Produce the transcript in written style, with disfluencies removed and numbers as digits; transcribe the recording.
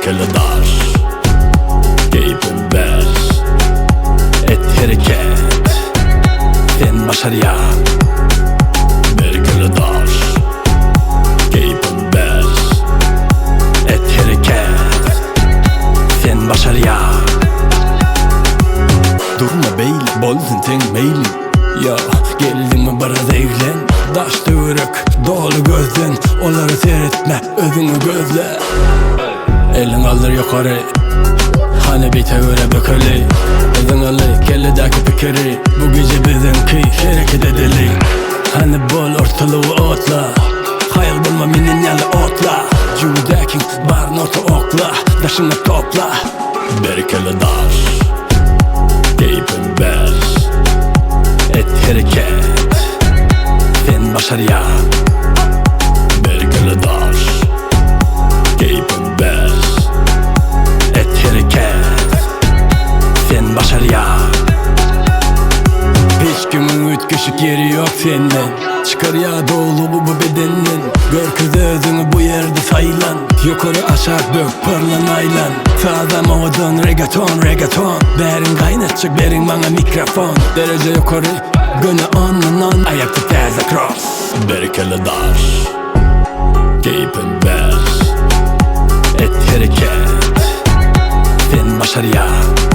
Berkeli daş, keýpim bäş. Et hereket, sen başarýaň. Berkeli daş, keýpim bäş. Et hereket, sen başarýaň. Durma beýle, bolsun seň meýliň. Ýa, geldiňmi biraz eglen. Daş-töwerek doly gözden, olara seretme. Özüňi gözle. Eliň galdyr ýokary. Hany bir töwere bökeli. Yzyňaly kelledäki pikiri. Bu gije biziňki hereket edeli. Hany bol ortalygy otla. Haýal bolma menden ýaly otla. Jübüdäkiň baryny orta okla. Daşyňa topla. Berkeli daş. Keýpim bäş. Et hereket. Sen başarýaň. Berkeli daş. Keýpim bäş. Et hereket. Sen başarýaň. Hiç kimiň üýtgeşik ýeri ýok senden. Çykarýar dolugy bu bedenden. Görkez özüňi bu ýerde saýlan. Ýokary aşak bök parlan aýlan. Sazam owadan regaton regaton. Bäriň gaýnatjak beriň maňa mikrofon. Dereje ýokary göni ondan on. Aýakda täze kross. Berkeli daş. Keýpim bäş. Et hereket. Sen başarýaň.